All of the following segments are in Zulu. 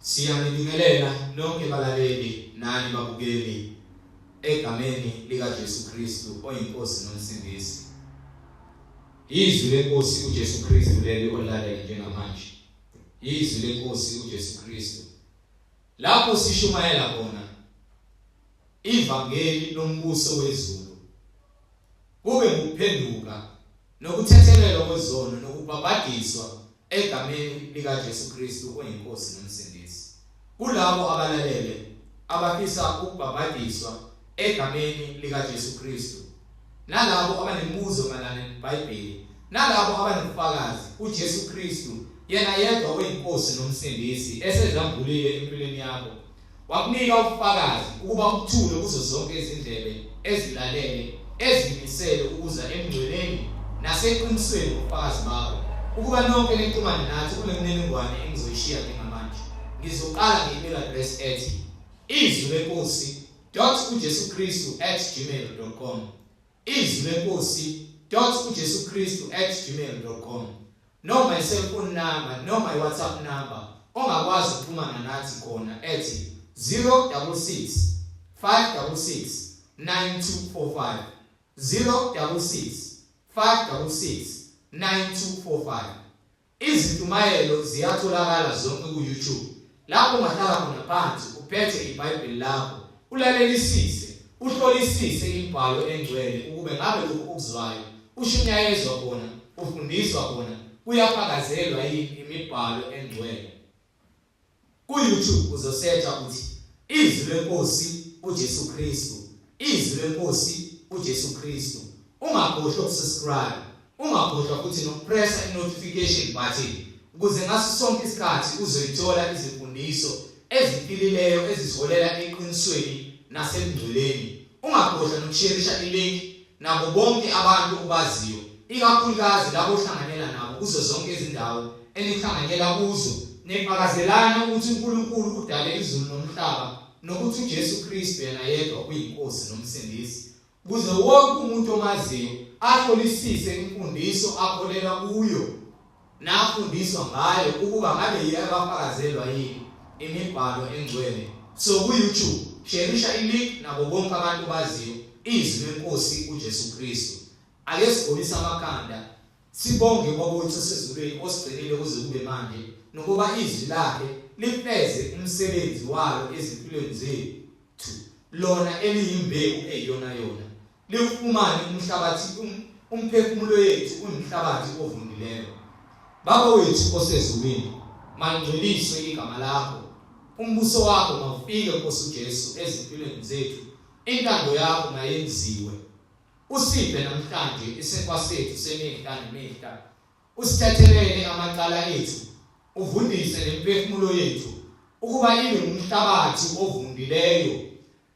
Siyanibingelela nonke balaleli nani babukeli egameni likaJesu Kristu oyiNkosi noMsindisi. Izwi leNkosi uJesu Kristu leli olilalele njengamanje. Izwi leNkosi uJesu Kristu. Lapho sishumayela khona ivangeli lombuso wezulu kube ngukuphenduka nokuthethelelwa kwezono nokubhabhadiswa egameni likaJesu Kristu oyiNkosi noMsindisi. Kulabo abalalele abafisa ukubhabhadiswa egameni likaJesu Kristu nalabo abanemibuzo mayelana neBhayibheli nalabo abanobufakazi uJesu Kristu yena yedwa oyiNkosi noMsindisi esezambulile empilweni yakho Wakunika ubufakazi ukuba ubuthule kuzo zonke izindlebe ezilalele, ezimisele ukuza emngcweleni naseqinisweni ubufakazi bakho, ukuba nonke nixhumane nathi kule mininingwane engizoyishiya njengamanje. Ngizoqala nge-email address ethi izwi lenkosi dot ujesu kristu at gmail dot com izwi lenkosi dot ujesu kristu at gmail dot com noma i-cellphone number noma i-WhatsApp number ongakwazi ukuxhumana nathi khona ethi 066 566 9245 066 566 9245. Izintshumayelo ziyatholakala zonke ku-YouTube lapho ungahlala khona phansi uphethe iBhayibheli lakho ulalelisise uhlolisise imibhalo engcwele ukube ngabe lokhu okuzwayo ushunyayezwa khona ufundiswa khona kuyafakazelwa yini imibhalo engcwele. Ku-YouTube uzosearcha uthi Izwi leNkosi uJesu Kristu, Izwi leNkosi uJesu Kristu. Ungakhohlwa ukusubscribe, ungakhohlwa futhi nokupressa i-notification button ukuze ngaso sonke isikhathi uzoyithola izimfundiso eziphilileyo eziziholela eqinisweni nasebungcweleni. Ungakhohlwa nokusherisha ilink nabo bonke abantu obaziyo, ikakhulukazi labo ohlanganyela nabo kuzo zonke izindawo enihlanganyela kuzo, nifakazelana ukuthi uNkulunkulu udale izulu nomhlaba nokuthi uJesu Kristu yena yedwa uyiNkosi noMsindisi, ukuze wonke umuntu omaziyo ahlolisise imfundiso akholelwa kuyo nafundiswa ngayo ukuba ngabe iyabafakazelwa yini imibhalo engcwele. So ku-YouTube sherisha ilink nabo bonke abantu baziyo izwi lenkosi uJesu Kristu. Ake sigobise amakhanda sibonge uBaba wethu osezulwini osigcinile kuze kube manje nokuba izwi lakhe lifeze umsebenzi walo ezimpilweni zethu lona eliyimbewu eyiyona yona liwufumane umhlabathi um, umphefumulo yethu uyumhlabathi ovundileyo. Baba wethu osezulwini, malingcweliswe igama lakho, umbuso wakho mawufike Nkosi uJesu ezimpilweni zethu, intando yakho mayenziwe. Usiphe namhlanje isinkwa sethu semihla nemihla, usithethelele amacala ethu, uvundise nemiphefumulo yethu ukuba ibe ngumhlabathi ovundileyo.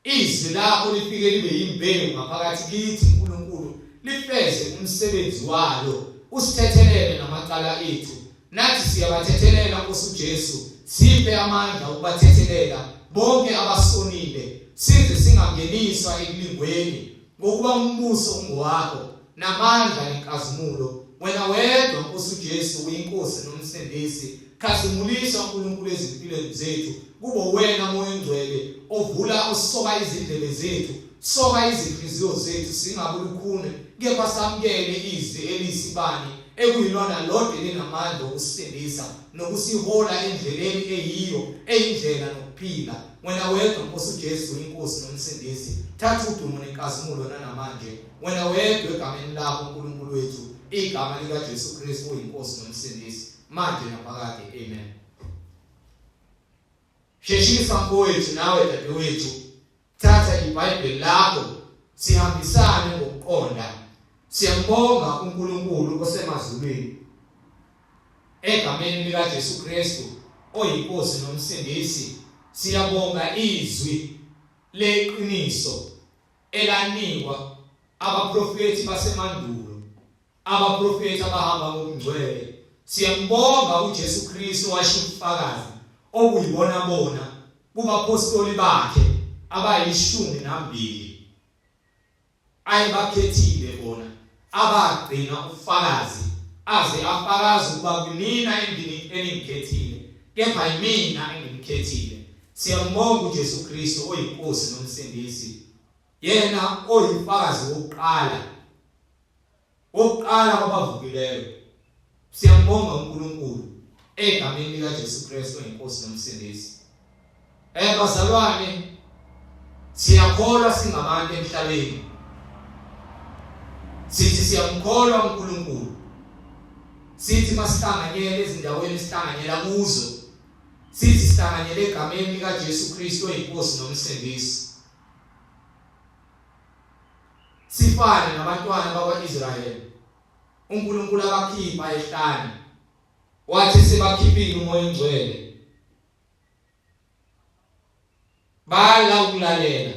Izwi lakho lifike libe yimbewu ngaphakathi kithi Nkulunkulu, lifeze umsebenzi walo, usithethelele namacala ethu. Nathi siyabathethelela Nkosi uJesu, siphe amandla ukubathethelela bonke abasonile, size singangeniswa ekulingweni, ngokuba umbuso ungowakho namandla nenkazimulo. Wena wedwa Nkosi uJesu uyiNkosi noMsindisi. Khazimulisa uNkulunkulu ezimpilweni zethu. Kubo wena Moya oNgcwele ovula osoka izindlebe zethu, soka izinhliziyo zethu singabi lukhuni, kepha samukele izwi eliyisibani ekuyilona lodwa elinamandla okusisindisa nokusihola endleleni eyiyo eyindlela nokuphila. Wena wedwa Nkosi uJesu uyiNkosi noMsindisi. Thatha udumo nenkazimulo nanamanje. Wena wedwa egameni lakho uNkulunkulu wethu, igama likaJesu Kristu uyiNkosi noMsindisi, manje naphakade. Amen. Sheshisa mfowethu nawe dadewethu, thatha iBhayibheli lakho sihambisane ngokuqonda. Siyambonga uNkulunkulu osemazulwini egameni likaJesu Kristu oyiNkosi noMsindisi. Siyabonga izwi leqiniso elanikwa abaprofethi basemandulo, abaprofethi abahamba ngokungcwele. Siyambonga uJesu Kristu owashiya ubufakazi obuyibona bona kubapostoli bakhe abayishumi nambili ayebakhethile bona abagcina ubufakazi aze afakaze ukuba kunina engingikhethile. kepha yimina engimkhethile. Siyambonga uJesu Kristu oyiNkosi noMsindisi, yena oyifakazi wokuqala, wokuqala kwabavukileyo. Siyambonga uNkulunkulu egameni likaJesu Kristu oyiNkosi noMsindisi. Bazalwane, siyakholwa singabantu emhlabeni. Sithi siyamkholwa uNkulunkulu. Sithi masihlanganyele ezindaweni esihlanganyela kuzo. Sithi sihlanganyele egameni likaJesu Kristu oyiNkosi noMsindisi. Sifane nabantwana bakwa-Israyeli. uNkulunkulu abakhipha ehlane. Wathi sebakhiphile uMoya oNgcwele. Bala ukulalela.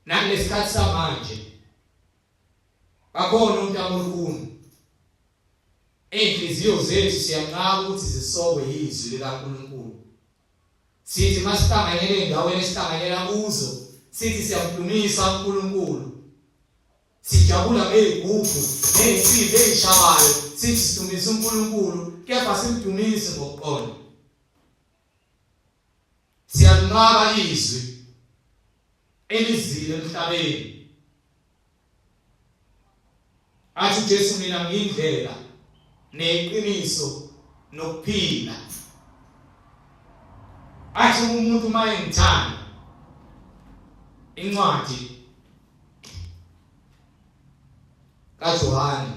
Nakulesikhathi samanje bakhona uNtamokhuni. Inhliziyo zethu siyanqaba ukuthi zisokwe yizwi likaNkulunkulu. Sithi masihlanganyele endaweni esihlanganyela kuzo, sithi siyamdumisa uNkulunkulu. Sijabula ngey'gubhu ney'nsimbi ey'shawayo, sithi sidumisa uNkulunkulu, kepha simdumisi ngokuqonda. Siyalinqaba izwi elizile emhlabeni. Athi uJesu mina ngiyindlela neqiniso nokuphila. Athi umuntu uma engithanda incwadi kaJohane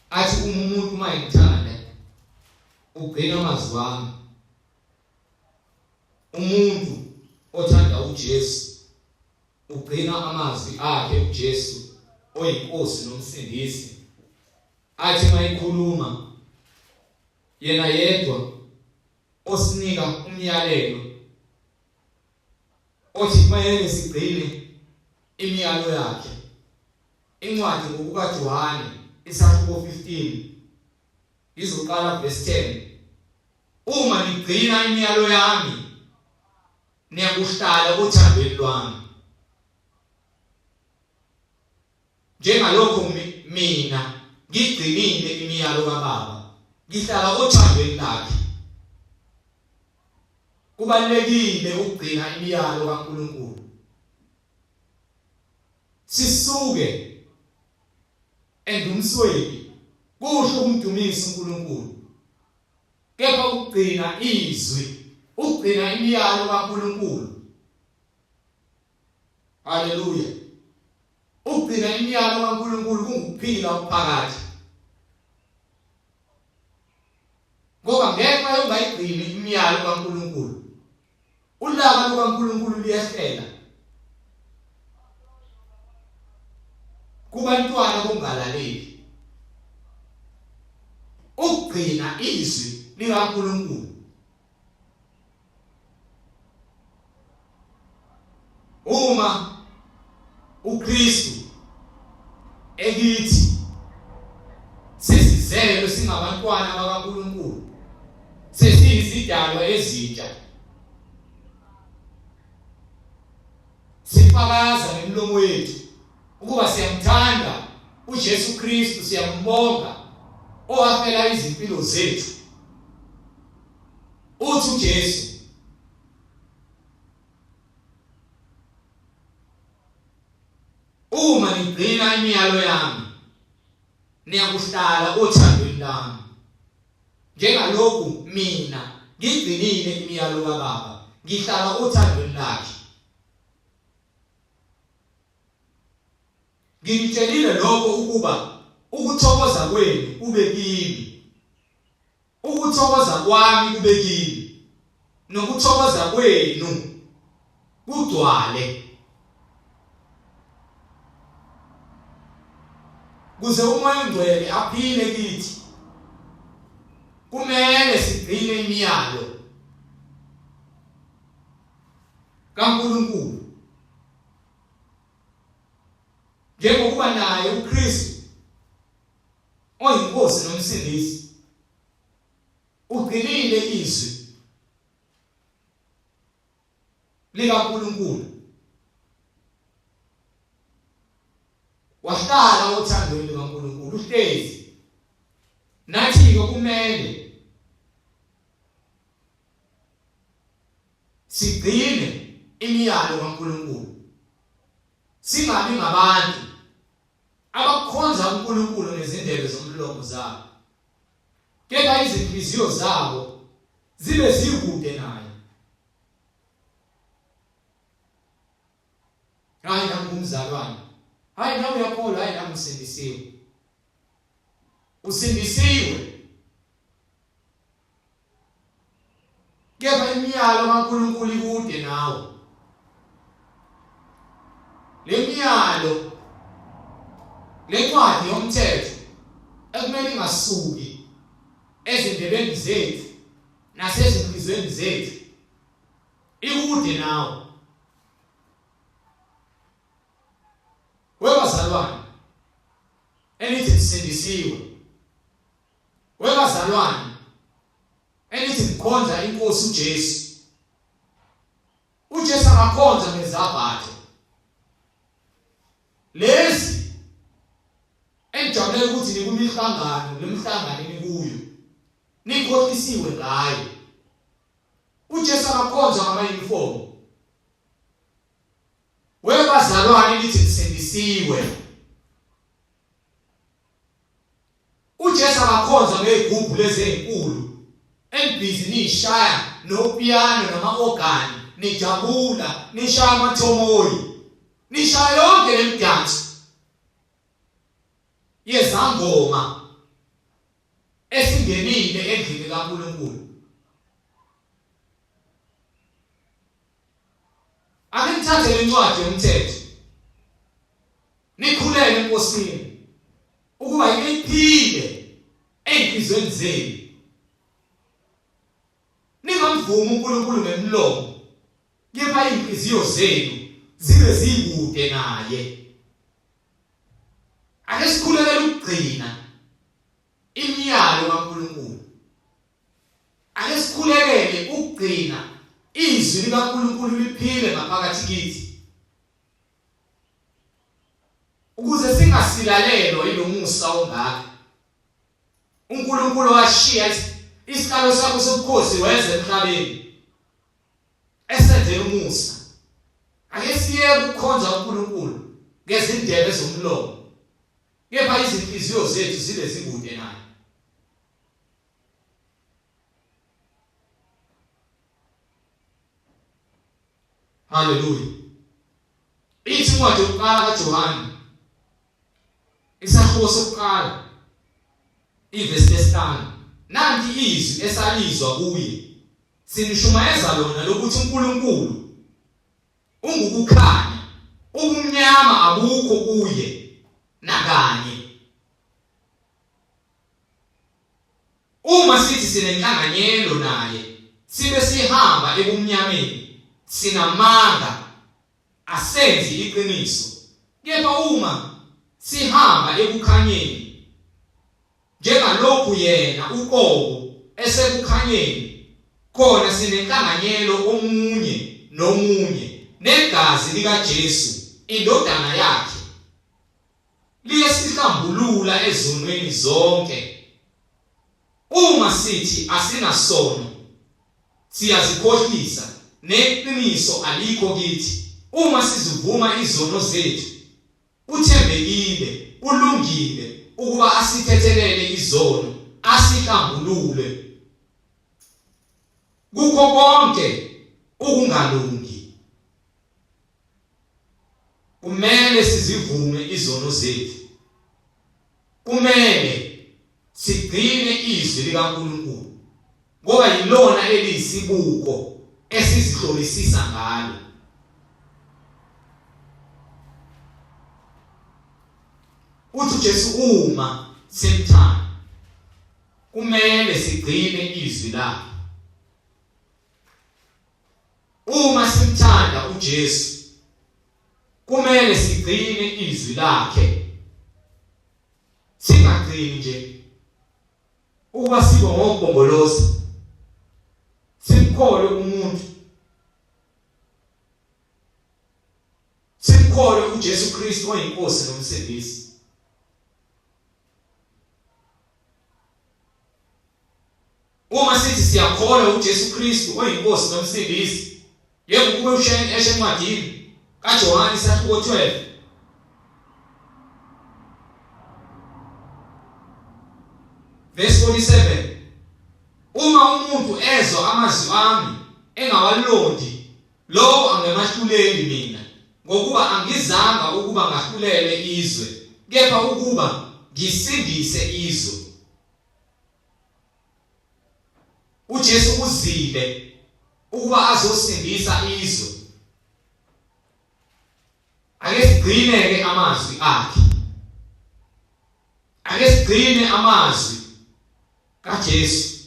athi uma umuntu uma engithanda ugcina amazwi ami. Umuntu othanda uJesu ugcina amazwi akhe uJesu oyiNkosi noMsindisi. Athi mayikhuluma yena yedwa osinika umyalelo othi kumele sigcine imiyalo yakhe. Incwadi ngokukaJohane isahluko 15 izoqala verse 10. Uma nigcina imiyalo yami niyakuhlala othandweni lwami. Njengalokho mina ngigcinile imiyalo kaBaba, ngihlala othandweni lakhe. Kubalulekile ukugcina imiyalo kaNkulunkulu. Sisuke endumsweni kusho ukumdumisa uNkulunkulu. Kepha ukugcina izwi, ukugcina imiyalo kaNkulunkulu. Haleluya. Ukugcina imiyalo kaNkulunkulu kungukuphila okuphakade. Ngoba ngenxa yokungayigcini imiyalo kaNkulunkulu, ulaka lukaNkulunkulu luyehlela kubantwana bongalaleli. Ukugcina izwi likaNkulunkulu Uma uKristu ekithi sesizelwe singabantwana bakaNkulunkulu, sesiyizidalwa ezintsha, sifakaza ngemilomo yethu ukuba siyamthanda uJesu Kristu, siyambonga owafela izimpilo zethu. Uthi uJesu uma nigcina imiyalo yami niyakuhlala othandweni lami njengalokhu mina ngigcinile imiyalo kaBaba ngihlala othandweni lakhe. Nginitshelile lokho ukuba ukuthokoza kwenu kube kimi. Ukuthokoza kwami kube kini nokuthokoza kwenu kugcwale. Kuze uMoya oNgcwele aphile kithi kumele sigcine imiyalo kaNkulunkulu njengokuba naye uKristu oyiNkosi noMsindisi ugcinile izwi likaNkulunkulu wahlala othandweni likaNkulunkulu uhlezi. Nathi-ke kumele sigcine imiyalo kaNkulunkulu. Singabi ngabantu abakhonza uNkulunkulu ngezindebe zomlomo zabo. Kepha izinhliziyo zabo zibe zikude naye. Hayi nami ngumzalwane. Hayi nawe uyakholwa, hayi nami usindisiwe. Usindisiwe. Kepha imiyalo kaNkulunkulu ikude nawe. Le miyalo lencwadi yomthetho ekumele ingasuki ezindebeni zethu nasezinhlizweni zethu ikude nawe. Webazalwane enithi nisindisiwe. Webazalwane enithi nikhonza inkosi uJesu. UJesu akakhonza ngezabhathe. Lezi engijabulela ukuthi nikumihlangano lemihlangano enikuyo nikhohlisiwe ngayo. UJesu akakhonza ngama uniform. Webazalwane nithi nisindisiwe. UJesu akakhonza ngezigubhu lezi ezinkulu enibhizi nishaya nopiyano nama-ogani nijabula nishaya amathomoyi nishaya yonke le midanso yezangoma esingenile endlini kaNkulunkulu. Ake nithathe le ncwadi yomthetho nikhuleke eNkosini ukuba iphile ezinhlizweni zenu. Ningamvumi uNkulunkulu ngemlomo, kepha izinhliziyo zenu zibe zikude naye. Ake sikhulekele ukugcina imiyalo kaNkulunkulu. Ake sikhulekele ukugcina izwi likaNkulunkulu liphile ngaphakathi kithi. Ukuze singasilalelwa yilomusa ongaka. uNkulunkulu washiya isihlalo sakho sobukhosi weza emhlabeni esenzela umusa. Ake siyeke ukukhonza uNkulunkulu ngezindebe zomlomo, kepha izinhliziyo zethu zibe zikude naye. Haleluya. Ithi incwadi yokuqala kaJohane isahluko sokuqala ivesi lesihlanu nanti izwi esalizwa kuye sinishumayeza lona lokuthi uNkulunkulu ungukukhanya ubumnyama abukho kuye nakanye. Uma sithi sinenhlanganyelo naye sibe sihamba ebumnyameni sinamanga asenzi iqiniso kepha uma sihamba ekukhanyeni njengalokhu yena uqobo esekukhanyeni khona sinenhlanganyelo omunye nomunye negazi likaJesu indodana yakhe liyasihlambulula ezonweni zonke. Uma sithi asinasono, siyazikhohlisa neqiniso alikho kithi. Uma sizivuma izono zethu, uthembekile, ulungile ukuba asithethelele izono, asihlambulule kukho konke ukungalungi. Kumele sizivume izono zethu. Kumele sigcine izwi likaNkulunkulu ngoba yilona eliyisibuko esizihlolisisa ngalo. Uthi uJesu uma simthanda kumele sigcine izwi lakhe. Uma simthanda uJesu kumele sigcine izwi lakhe. Singagcini nje ukuba sibe ngobhomboloza. Simkholwe umuntu. Simkholwe uJesu Kristu oyinkosi nomsindisi. Uma sithi siyakholwa uJesu Kristu oyiNkosi noMsindisi, yebo kube ushe eshe encwadini kaJohane isahluko 12 verse 47 Uma umuntu ezwa amazwi ami engawalondi lowo angemahluleli mina ngokuba angizanga ukuba ngahlulele izwe kepha ukuba ngisindise izwe uJesu uzile ukuba azosindisa izwe ake sigcine ke amazwi akhe ake sigcine amazwi kaJesu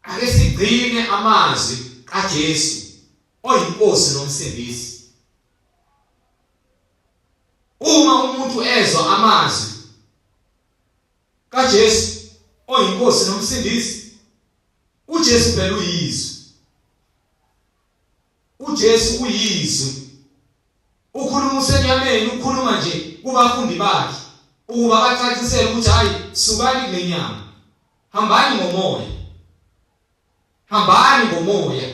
ake sigcine amazwi kaJesu oyinkosi nomsindisi Uma umuntu ezwa amazwi kaJesu oyinkosi nomsindisi, uJesu phela uyizwi. UJesu uyizwi. Ukhuluma usenyameni, ukhuluma nje kubafundi bakhe ukuba bacacisele ukuthi hayi sukani kule nyama. Hambani ngomoya. Hambani ngomoya.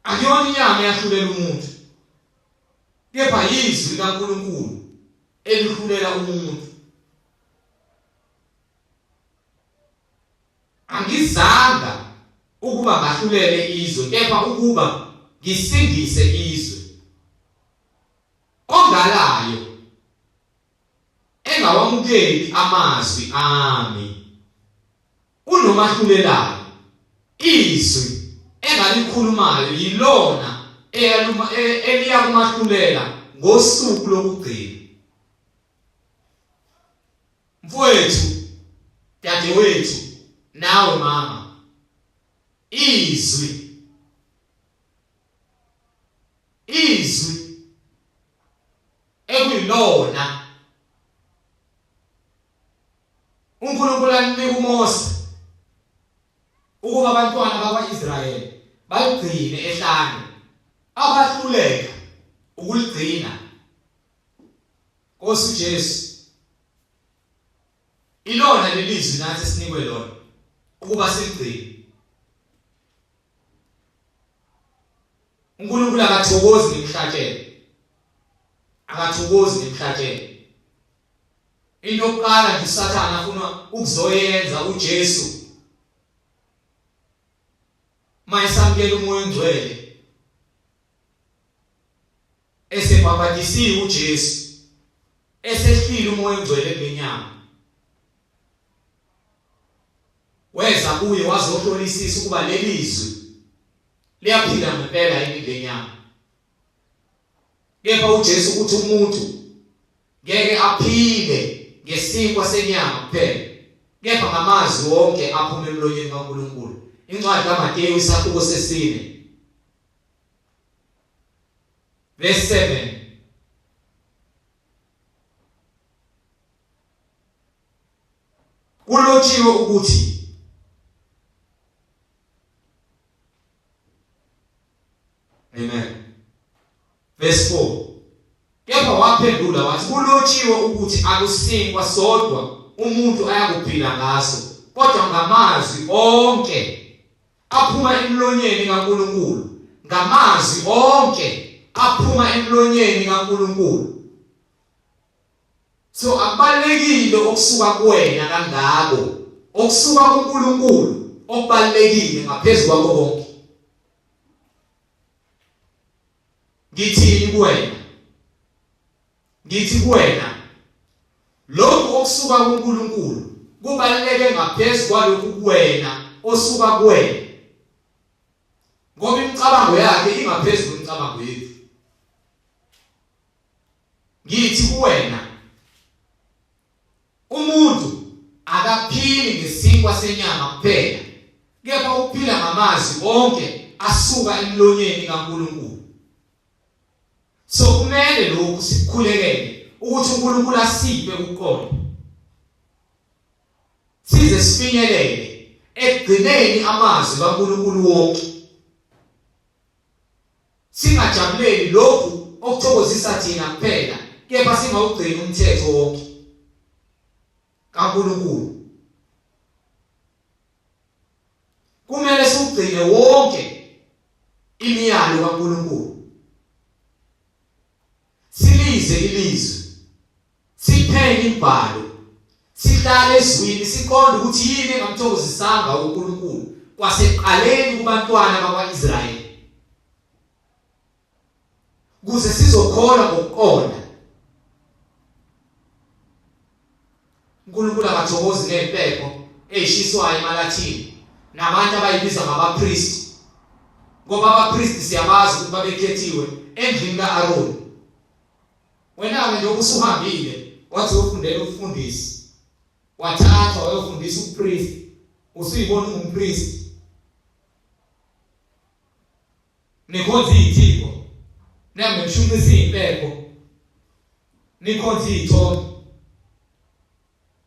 Akuyona inyama eyahlulela umuntu, kepha yizwi likaNkulunkulu elihlulela umuntu. Angizanga ukuba ngahlulele izwe, kepha ukuba ngisindise izwe. Ongalayo engawamukeli amazwi ami unomahlulelayo izwi engalikhulumayo yilona eliyakumahlulela ngosuku lokugcina mfowethu dadewethu nawe mama izwi izwi ekuyilona uNkulunkulu alinika uMose ukuba abantwana bakwaIsrayeli baligcine ehlane abahluleka ukuligcina Nkosi uJesu ilona lelizwi nathi sinikwe lona ukuba siligcine uNkulunkulu akathokozi ngemhlatshelo akathokozi ngemhlatshelo into yokuqala nje uSathane afuna ukuzoyenza uJesu mayesamukela umoya ongcwele esebhabhadisiwe uJesu esehlile umoya ongcwele kulenyama weza kuye wazohlolisisa ukuba lelizwi liyaphila ngempela yini kulenyama kepha uJesu uthi umuntu ngeke aphile ngesinkwa senyama kuphela kepha ngamazwi wonke aphuma emlonyeni kaNkuluNkulu incwadi kaMateyu isahluko sesine verse 7 Kulotshiwe ukuthi Amen. Verse 4. Kepha waphendula wathi kulotshiwe ukuthi akusinkwa sodwa umuntu ayakuphila ngaso kodwa ngamazwi onke aphuma emlonyeni kaNkuluNkulu ngamazwi onke aphuma emlonyeni kaNkuluNkulu So akubalekile okusuka kuwena kangako okusuka kuNkulunkulu okubalekile ngaphezulu kwakho konke Ngithini kuwena Ngithi kuwena lokhu okusuka kuNkulunkulu kubaluleke ngaphezulu kwalokhu kuwena osuka kuwena ngoba imicabango yakhe ingaphezulu kwemicabango yethu Ngithi kuwena umuntu akaphili ngesinkwa senyama kuphela kepha uphila ngamazwi onke asuka emlonyeni kaNkulunkulu. So kumele lokhu sikukhulekele ukuthi uNkulunkulu asiphe ukuqonda size sifinyelele ekugcineni amazwi kaNkulunkulu wonke. Singajabuleli lokhu okuthokozisa thina kuphela, kepha singawugcini umthetho wonke. kaNkulunkulu. Kumele siwugcine wonke imiyalo kaNkulunkulu. Silize ilizwi. Siphenye imibhalo. Sihlale ezwini siqonde ukuthi yini engamthokozisanga uNkulunkulu kwasekuqaleni kubantwana bakwa-Israyeli. Kuze sizokholwa ngokuqonda. uNkulunkulu akathokozi ngempepho eyishiswayo emalathini nabantu abayibiza ngabapristi ngoba abapristi siyabazi ukuthi babekhethiwe endlini kaAroni. Wena-ke njengoba usuhambile wathi uyofundela ubufundisi, wathathwa wayofundisa ubupristi, usuyibona ungumpristi. Nikhonza iy'thixo, nihambe nishunqisa iy'mpepho, nikhonza iy'thombe.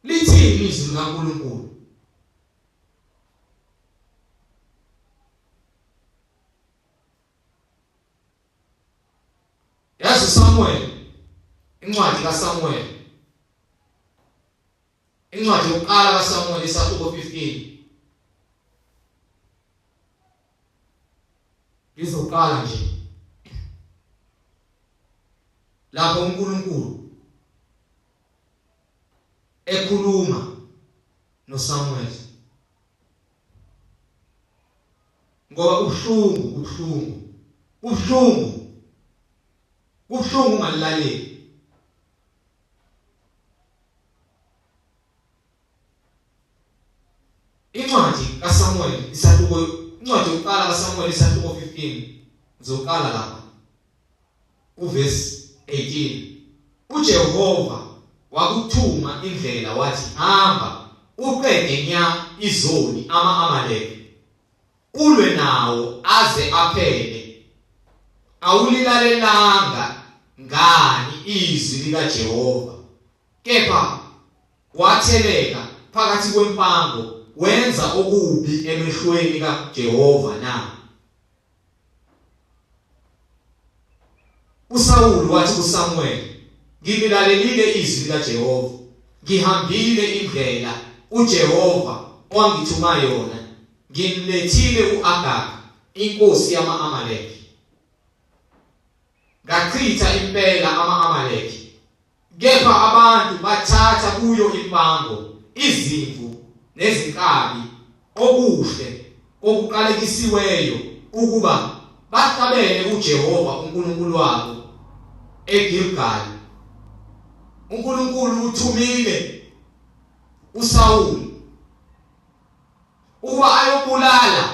Lithini izwi likaNkulunkulu? Yazi uSamuel, incwadi kaSamuel, incwadi yokuqala kaSamuel isahluko 15. Ngizoqala nje lapho uNkulunkulu ekhuluma noSamuel ngoba kubuhlungu kubuhlungu kubuhlungu kubuhlungu ungalilaleli. Incwadi kaSamuel isahluko, incwadi yokuqala kaSamuel isahluko 15, ngizoqala lapha kuvesi 18. UJehova wakuthuma indlela wathi, hamba uqede nya izoni ama-Amaleki, ulwe nawo aze aphele. Awulilalelanga ngani izwi likaJehova, kepha watheleka phakathi kwempango wenza okubi emehlweni kaJehova na? USawulu wathi kuSamuweli, Ngililalelile izwi likaJehova, ngihambile indlela uJehova owangithuma yona, ngimlethile u-Agagi inkosi yama-Amaleki. Ngachitha impela ama-Amaleki, kepha abantu bathatha kuyo impango, izimvu nezinkabi, okuhle kokuqalekisiweyo, ukuba bahlabele uJehova uNkulunkulu wabo eGilgali. UNkulunkulu uthumile uSawuli ukuba ayobulala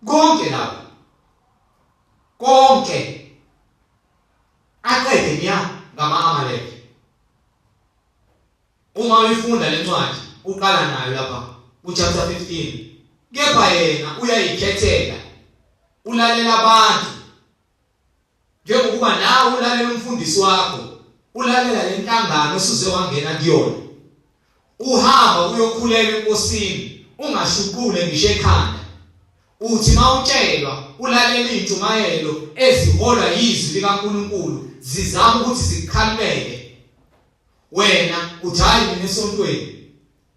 konke lapho, konke aqede nya ngama-Amaleki. Uma uyifunda lencwadi uqala nayo lapha kuchapter 15, kepha yena uyayikhethela, ulalela abantu njengokuba nawe ulalela umfundisi wakho, ulalela lenhlangano osuze wangena kuyona. Uhamba uyokhuleka enkosini ungashuqule ngisho ekhanda. Uthi mawutshelwa ulalela izintshumayelo eziholwa yizwi likaNkulunkulu zizama ukuthi zikukhalimele. Wena uthi hayi mina esontweni,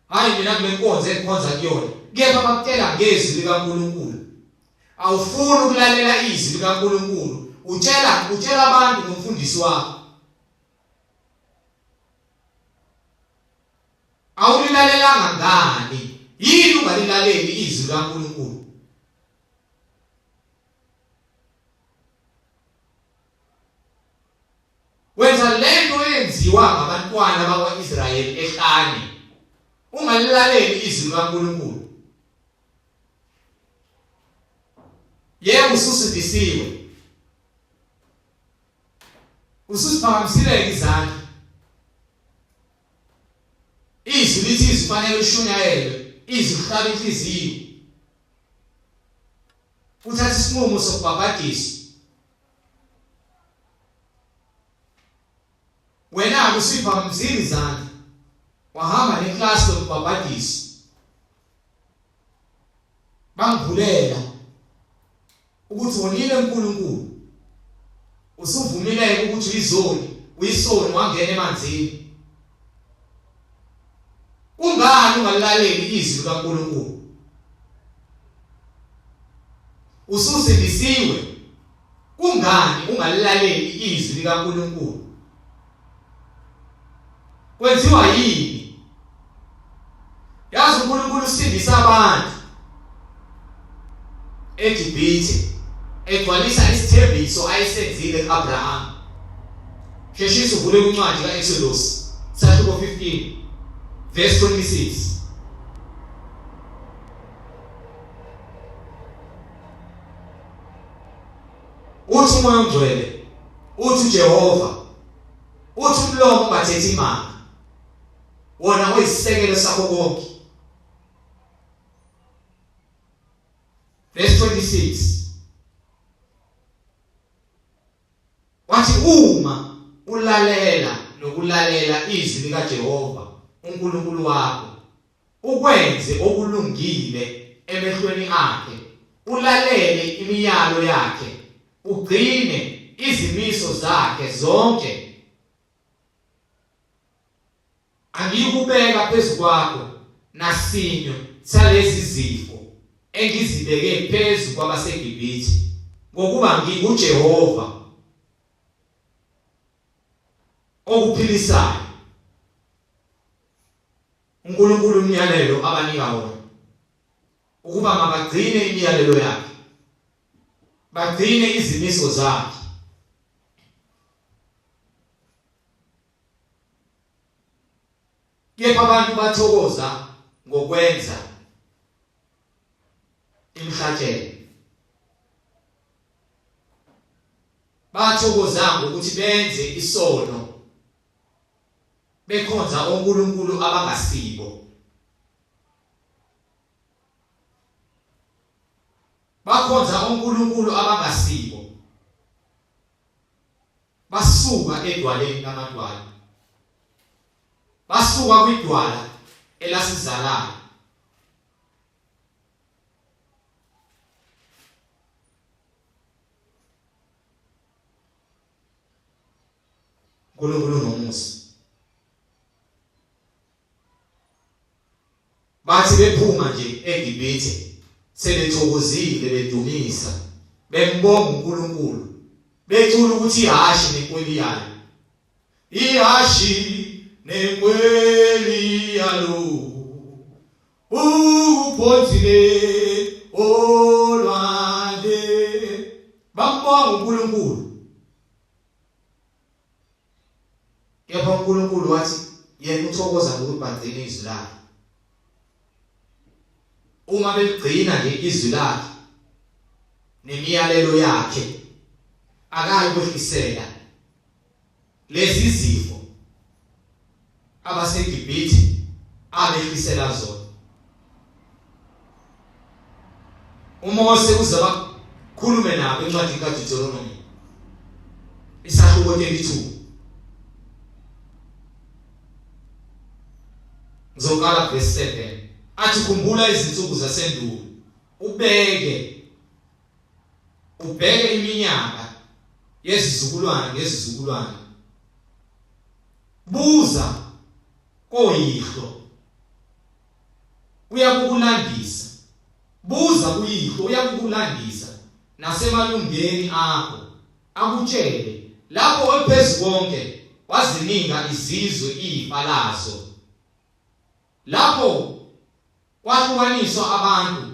hayi mina kule nkonzo engikhonza kuyona, kepha bakutshela ngezwi likaNkulunkulu. Awufuni ukulalela izwi likaNkulunkulu, utshela utshela abantu ngomfundisi wakho. Awulilalelanga ngani? Yini ungalilaleli izwi likaNkulunkulu? Wenza lento eyenziwa ngabantwana bakwa-Israyeli ehlane, ungalilaleli izwi likaNkulunkulu. Yebo, ususindisiwe, ususiphakamisile izandla. Izwi lithi izwi fanele lishunyayelwe, izwi lihlaba inhliziyo. Uthatha isinqumo sokubhabhadiswa. Wena-ke usuyiphakamisile izandla, wahamba neklasi lokubhabhadiswa. Bangivulela ukuthi wonile uNkulunkulu. Usuvumile ukuthi uyizoni, uyisoni wangena emanzini. Kungani ungalaleli izwi likaNkulunkulu? Ususindisiwe. Kungani ungalilaleli izwi likaNkulunkulu? Kwenziwa yini? Yazi uNkulunkulu usindisa abantu eGibhithe egcwalisa isithembiso ayesenzile kuAbraham. Sheshisa uvule incwadi kaExodus sahluko 15 verse 26. Uthi uMoya oNgcwele, uthi uJehova, uthi umlomo ungathethi imanga. Wona oyisisekelo sakho konke. Verse 26. Wathi uma ulalela nokulalela izwi likaJehova uNkulunkulu wakho ukwenze okulungile emehlweni akhe ulalele imiyalo yakhe ugcine izimiso zakhe zonke Angiyikubeka phezu kwakho nasinye salezi zifo engizibeke phezu kwabaseGibhithe, ngokuba nginguJehova okuphilisayo. uNkulunkulu umyalelo abanika wona ukuba mabagcine imiyalelo yakhe, bagcine izimiso zakhe. Kepha abantu bathokoza ngokwenza imihlatshelo. Bathokoza ngokuthi benze isono bekhonza onkulunkulu abangasibo. Bakhonza onkulunkulu abangasibo. Basuka edwaleni lamadwala. Basuka kwidwala elasizalayo. uNkulunkulu unomusa. Bathi bephuma nje eGibhithe sebethokozile bedumisa bembonga uNkulunkulu becula ukuthi ihhashi nenkweli yayo ihhashi nenkweli yalo uphonzile olwandle bambonga uNkulunkulu Kepha uNkulunkulu wathi yena uthokoza ngokuthi bagcine izwi lakhe. Uma beligcina nje izwi lakhe nemiyalelo yakhe akayi kwehlisela lezi zifo abaseGibhithe abehlisela zona. uMose uze bakhulume nabo encwadini kaDeuteronomy isahluko 32 Ngizoqala verse 7 athi khumbula izinsuku zasendulo ubeke ubheke iminyaka yezizukulwane ngezizukulwane buza koyihlo uyakukulandisa buza kuyihlo uyakukulandisa nasemalungeni akho akutshele lapho ophezu konke wazinika izizwe ifa lazo lapho kwahlukaniswa abantu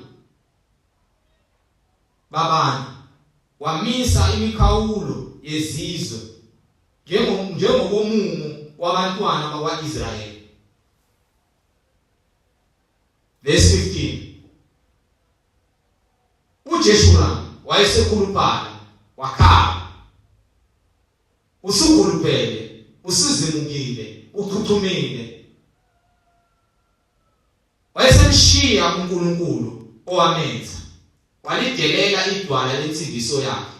babantu wamisa imikhawulo yezizwe njengokomumo wabantwana bakwa-Israyeli Verse 15. UJeshura wayesekhuluphala wakhala. Usukhuluphele, usizimukile, uchuchumile. Wayesemshiya uNkulunkulu owamenza walidelela idwala lensindiso yakhe.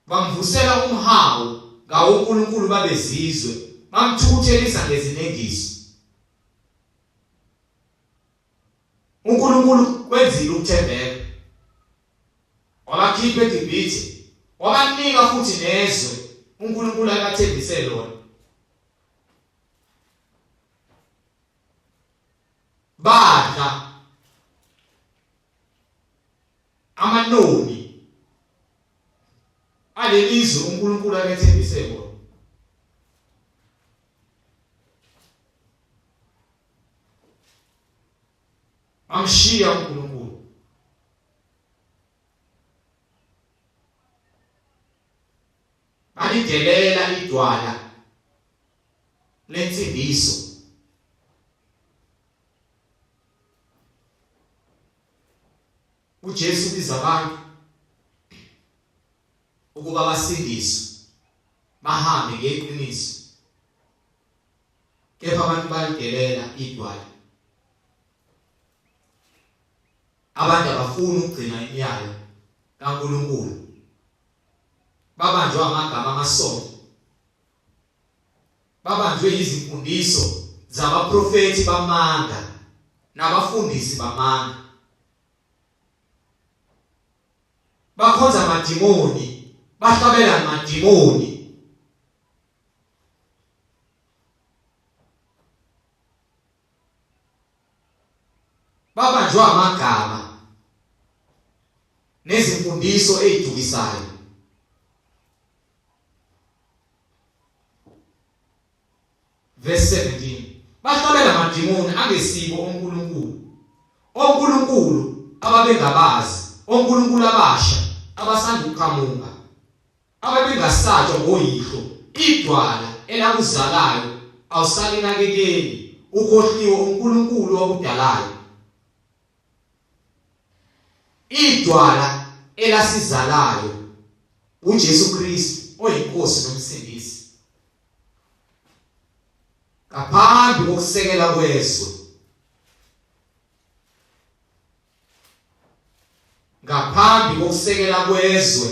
Bamvusela umhawu ngawonkulunkulu babezizwe, bamthukuthelisa ngezinengiso. uNkulunkulu kwenzile ukuthembeka. Wabakhipha eGibhithe, wabanika futhi nezwe uNkulunkulu ayebathembise lona. Badla amanoni alelizwe uNkulunkulu abethembise bona. Bamshiya uNkulunkulu. Balidelela idwala lensindiso. uJesu ubiza abantu ukuba basindiswe bahambe ngeqiniso kepha abantu balidelela idwala abantu abafuni ukugcina imiyalo kaNkuluNkulu babanjwa amagama amasonto babanjwe izimfundiso zabaprofethi bamanga nabafundisi bamanga bakhonza amadimoni bahlabela amadimoni babanjwa amagama nezimfundiso ezidukisayo Verse 17 Bahlabela amadimoni angesibo onkulunkulu onkulunkulu ababengabazi onkulunkulu abasha abasanda ukuqhamuka ababengasatshwa ngoyihlo idwala elakuzalayo awusalinakekeli ukhohliwe uNkulunkulu wakudalayo Idwala elasizalayo uJesu Kristu oyiNkosi noMsindisi. Ngaphambi kokusekela kwezwe. Ngaphambi kokusekela kwezwe.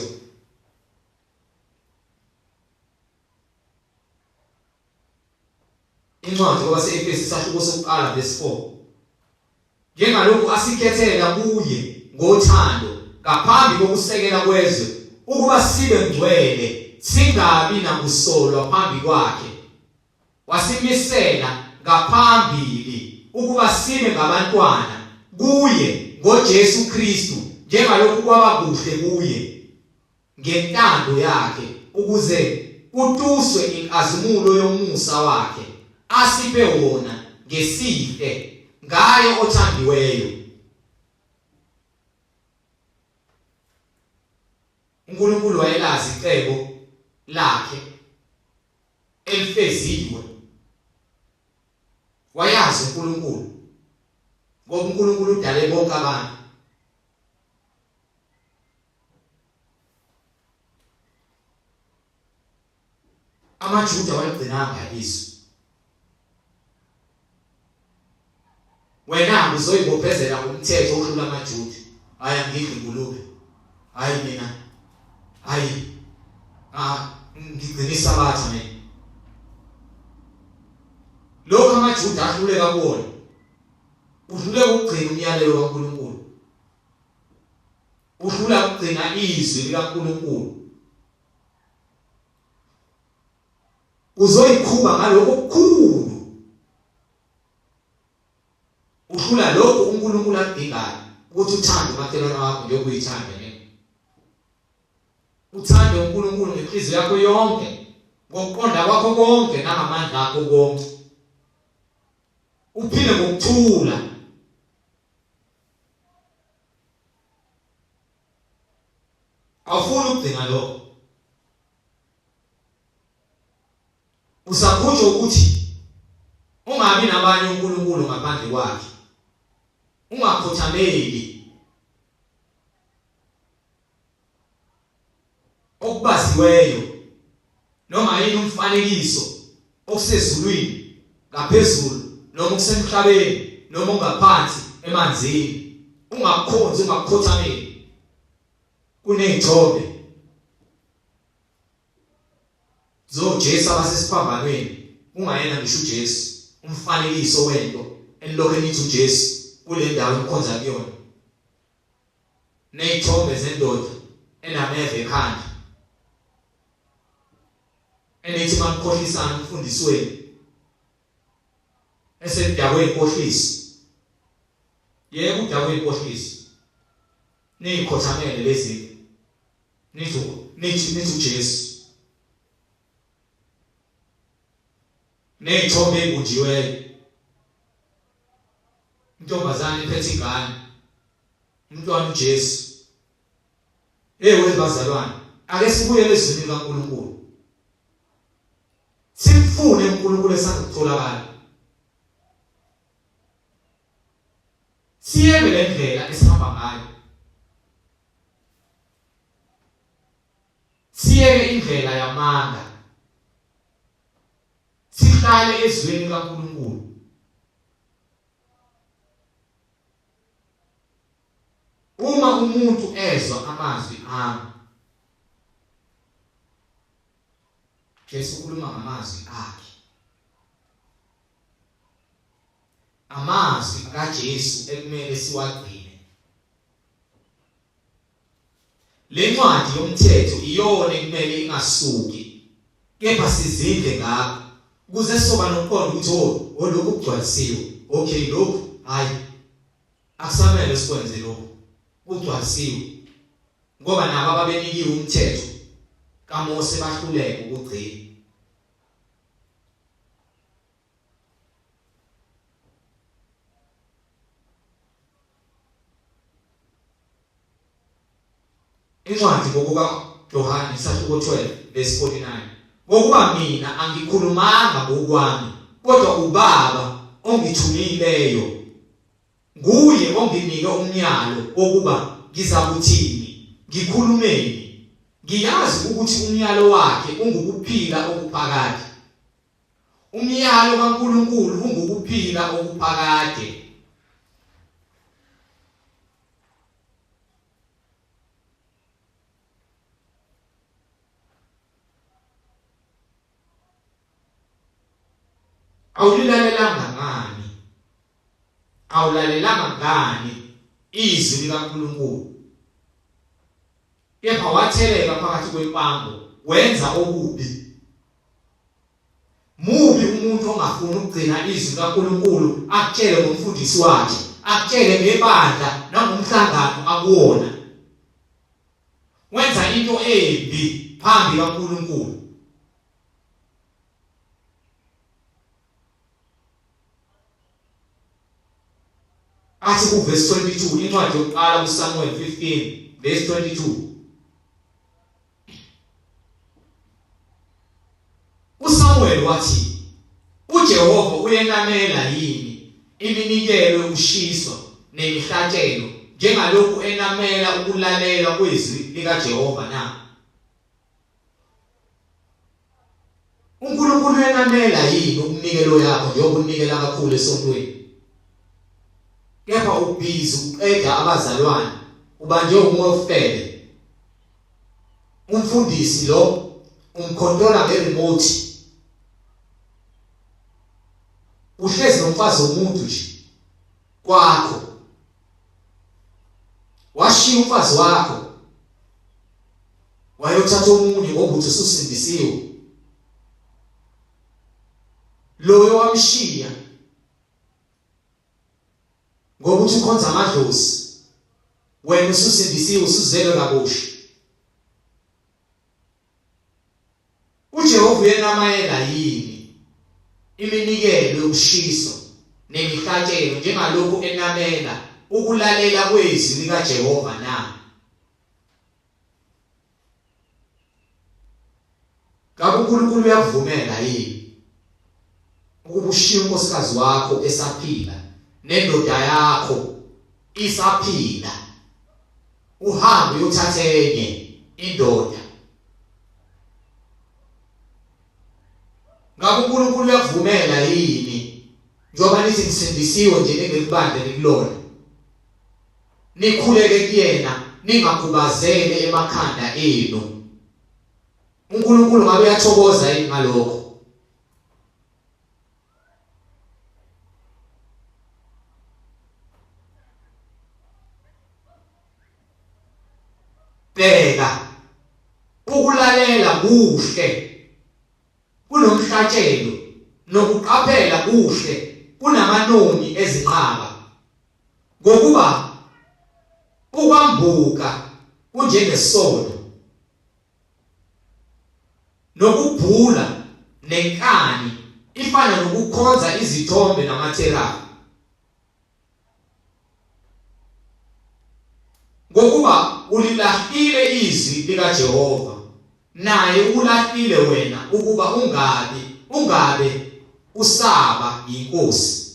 Incwadi kwabase-Efesu isahluko sokuqala verse 4. Njengalokhu asikhethela kuye ngothando ngaphambi kokusekela kwezwe ukuba sibe ngcwele singabi nakusolwa phambi kwakhe. Wasimisela ngaphambili ukuba sibe ngabantwana kuye ngoJesu Kristu njengalokhu kwaba kuhle kuye. ngentando yakhe ukuze kutuswe inkazimulo yomusa wakhe asiphe wona ngesihle ngaye othandiweyo. uNkulunkulu wayelazi icebo lakhe elifeziwe. Wayazi uNkulunkulu ngoba uNkulunkulu udale bonke abantu. AmaJuda waligcinanga izwi. Wena uzoyibophezela ngomthetho ohlula amaJuda. Hayi angidli ingulube. Hayi mina. Hayi. Ah ngigcina isabatha mina. Lokho amaJuda ahluleka kuwona. Uhluleka ukugcina umyalelo kaNkulunkulu. Uhlula ukugcina izwi likaNkulunkulu. Uzoyiqhuba ngalokho okukhulu. Uhlula lokho uNkulunkulu akudingayo ukuthi uthande umakhelwane wakho njengoba uyithanda nje. Uthande uNkulunkulu ngenhliziyo yakho yonke, ngokuqonda kwakho konke nangamandla akho konke. Uphile ngokuthula. Awufuni ukugcina lokho. Usakhunjwa ukuthi ungabi nabanye uNkulunkulu ngaphandle kwakhe. Ungakhothameli okubaziweyo noma yini umfanekiso okusezulwini ngaphezulu noma okusemhlabeni noma ongaphansi emanzini ungakukhonzi ungakukhothameli kunezithombe zoJesu abasesiphambanweni ungayena ngisho uJesu umfanekiso wento enilokhu nithi uJesu kule ndawo enikhonza kuyona Ney'thombe zendoda enameva ekhanda enithi manikhohlisana umfundisi wenu esedakwe inkohliso. Yeka udakwe inkohliso. Niyikhothamele lezi nithi nithi nithi uJesu. Neyithombe ebunjiweyo. Intombazane iphethe ingane. Umntwana uJesu. Hey webazalwane, ake sibuyele ezwini likaNkulunkulu. Simfune uNkulunkulu esandukutholakala. Siyeke le ndlela esihamba ngayo. Siyeke indlela yamanga. Sihlale ezweni likaNkulunkulu. Uma umuntu ezwa amazwi ami Jesu ukhuluma ngamazwi akhe Amazwi kaJesu ekumele siwagcine. Le ncwadi yomthetho iyona ekumele ingasuki kepha sizindle ngakho ukuze sizoba nokuqonda ukuthi oh, oh lokhu kugcwalisiwe. Okay lokhu hayi akusamele sikwenze lokhu kugcwalisiwe ngoba nabo ababenikiwe umthetho kaMose bahluleka ukugcina. Incwadi ngokuka Johane isahluko 12 verse 49 ngokuba mina angikhulumanga ngokwami kodwa ubaba ongithumileyo nguye onginike umyalo wokuba ngizakuthini ngikhulumeni ngiyazi ukuthi umyalo wakhe ungukuphila okuphakade Umyalo kaNkulunkulu ungukuphila okuphakade. Awulilalelanga ngani? Awulalelanga ngani izwi likaNkulunkulu? Kepha watheleka phakathi kwempango, wenza okubi. Mubi umuntu ongafuni ukugcina izwi likaNkulunkulu akutshele ngomfundisi wakhe, akutshele ngebandla nangomhlangano akuwona. Wenza into embi phambi kaNkulunkulu. Athi kuvesi 22 incwadi yokuqala kuSamuel 15 verse 22 uSamuel wathi uJehova uyenamela yini iminikelo yokushiswa nemihlatshelo njengalokhu enamela ukulalela kwezwi likaJehova na uNkulunkulu uyenamela yini umnikelo yakho njengoba unikela kakhulu esontweni kepha ubhizi uqeda abazalwane ubanjwe umoya ofele umfundisi lo umkhontola ngeremote uhlezi nomfazi womuntu nje kwakho washiya umfazi wakho wayothatha omunye ngoba uthi ususindisiwe loyo wamshiya ngoba uthi ukhonza amadlozi wena ususindisiwe usuzelwe kabusha uJehova uyenamayela yini iminikelo yokushiswa nemihlatshelo njengalokhu enamela ukulalela kwezwi likaJehova na Ngabe uNkulunkulu uyakuvumela yini ukuba ushiye unkosikazi wakho esaphila nendoda yakho isaphila uhambe uyothatha enye indoda Ngabe uNkulunkulu uyakuvumela yini njengoba nithi nisindisiwe nje ningekubandla nikulona nikhuleke kuyena ningakhubazele emakhanda enu uNkulunkulu ngabe uyathokoza yini ngalokho Bheka ukulalela kuhle kunomhlatshelo nokuqaphela kuhle kunamanoni ezinqaba. Ngokuba ukwambuka kunjengesono nokubhula nenkani ifana nokukhonza izithombe namatherafi. Ngokuba ulilahlile izwi likaJehova, naye ukulahlile wena ukuba ungabi ungabe usaba yinkosi.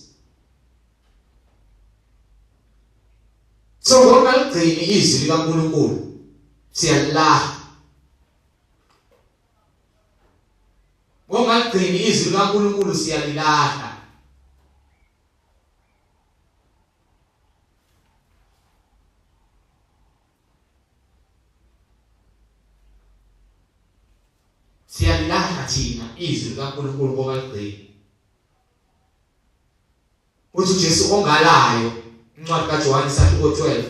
So ngokungaligcini izwi likaNkulunkulu siyalilahla. Ngokungaligcini izwi likaNkulunkulu siyalilahla. Siyalilahla thina izwi likaNkulunkulu ngokungaligcini. Uthi uJesu ongalayo incwadi kaJohane isahluko 12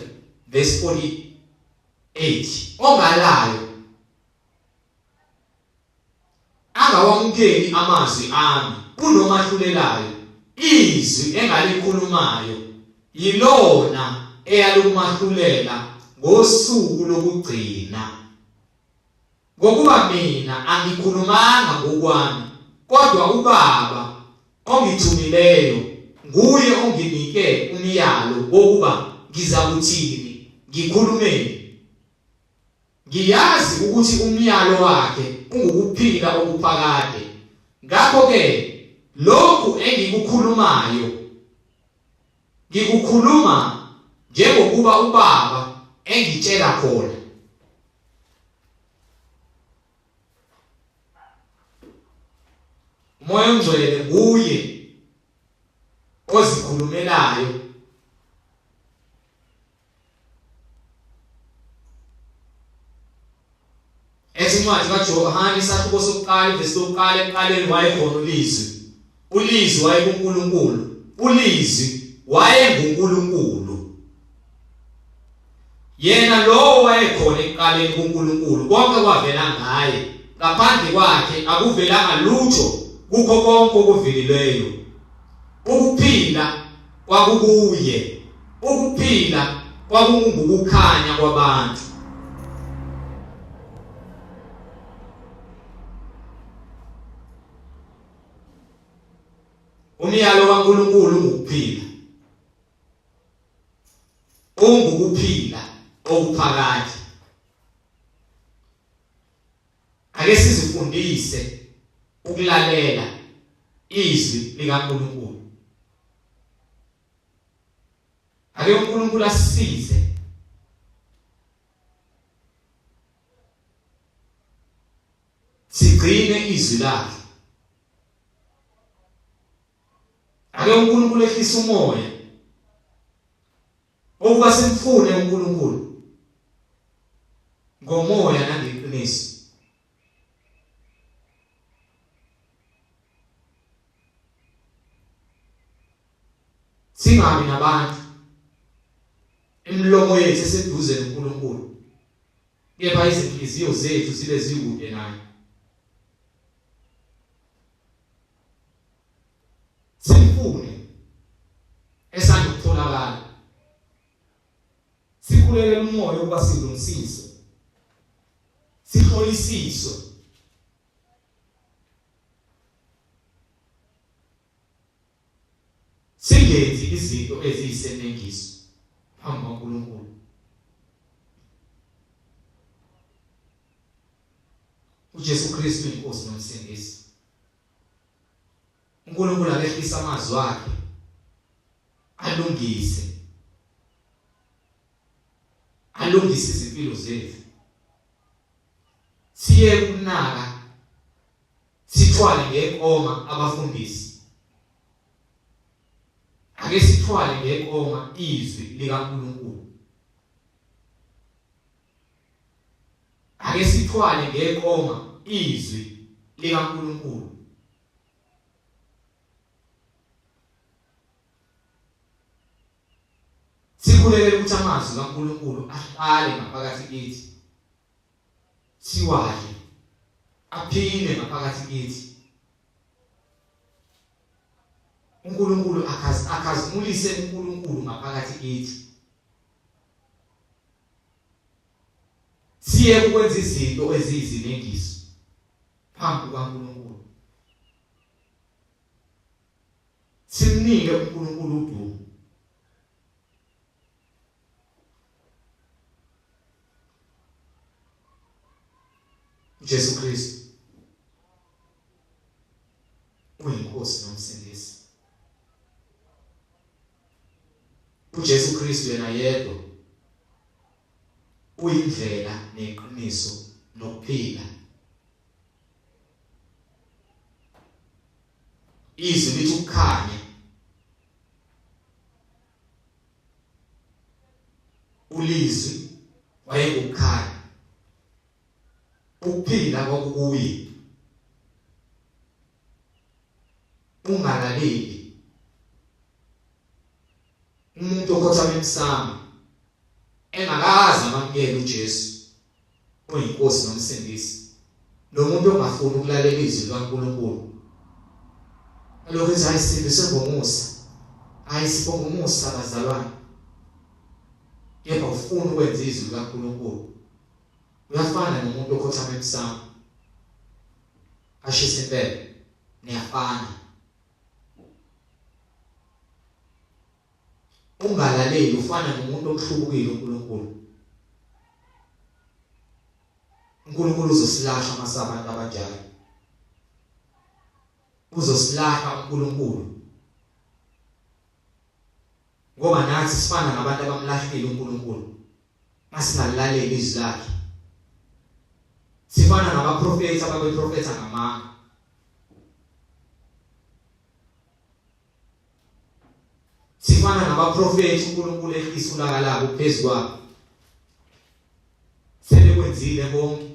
verse 48 ongalayo angawamukeli amazwi ami kunomahlulelayo izwi engalikhulumayo yilona eyalukumahlulela ngosuku lokugcina. Ngokuba mina angikhulumanga ngokwami, kodwa uBaba ongithumileyo nguye onginike umyalo wokuba ngizakuthini, ngikhulumeni. Ngiyazi ukuthi umyalo wakhe ungukuphila okuphakade. Ngakho-ke lokhu engikukhulumayo ngikukhuluma njengokuba uBaba engitshela khona. Umoya oNgcwele nguye ozikhulumelayo Ethi incwadi kaJohane isahluko sokuqala ivesi lokuqala ekuqaleni wayekhona uLizwi. ULizwi wayekuNkulunkulu. ULizwi wayenguNkulunkulu. Yena lowo wayekhona ekuqaleni kuNkulunkulu, konke kwavela ngaye. Ngaphandle kwakhe akuvelanga lutho kukho konke okuvelileyo. Ukuphila kwakukuye, ukuphila kwakungukukhanya kwabantu. Umyalo kaNkulunkulu ungukuphila. Ungukuphila okuphakade. Ake sizifundise ukulalela izwi likaNkulunkulu. Ake uNkulunkulu asisize sigcine izwi lakhe. Ake uNkulunkulu ehlise umoya ukuba simfune uNkulunkulu ngomoya nangeqiniso. Singabi nabantu imilomo yethu eseduze noNkulunkulu kepha izinhliziyo zethu zibe zikude naye. Simfune esandukutholakala. Sikhulekele umoya ukuba silungisiswe. Sihlolisiswe. Singenzi izinto eziyisenengiso phambi kukaNkulunkulu. uJesu Kristu inkosi nomsindisi. uNkulunkulu akehlisa amazwi akhe alungise alungise izimpilo zethu siye kunaka sithwale ngekoma abafundisi ake sithwale ngekoma izwi likaNkulunkulu Ake sithwale ngekoma izwi likaNkulunkulu. Sikhulekele ukuthi amazwi kaNkulunkulu ahlale ngaphakathi kithi. Siwadle. Aphile ngaphakathi kithi. uNkulunkulu akhazimulise uNkulunkulu ngaphakathi kithi. Siye ukwenza izinto eziyizinengiso phambi kukaNkulunkulu. Simnike uNkulunkulu udumo. uJesu Kristu uyiNkosi nomsindisi. uJesu Kristu yena yedwa uyindlela neqiniso nokuphila. Izwi lithi ukukhanya ulizwi wayengukukhanya, ukuphila kwakukuye. Ungalaleli umuntu okhothama emsamo engakaze amamukele uJesu oyiNkosi nomsindisi, nomuntu ongafuni ukulalela izwi likaNkulunkulu, alokhu ethi hayi sindiswe ngomusa, hayi sibonga umusa bazalwane, kepha ufuna ukwenza izwi likaNkulunkulu. Uyafana nomuntu okhothama emsamo ashise impela, niyafana. Ungalaleli ufana nomuntu omhlubukile uNkulunkulu. uNkulunkulu uzosilahla masabantu abanjalo. Uzosilahla uNkulunkulu. Ngoba nathi sifana nabantu abamlahlile uNkulunkulu. Masingalaleli izwi lakhe. Sifana nabaprofeti ababeprofetha ngamanga. Sifana nabaprofeti uNkulunkulu ehlisa ulaka labo phezu kwabo. Sebekwenzile konke.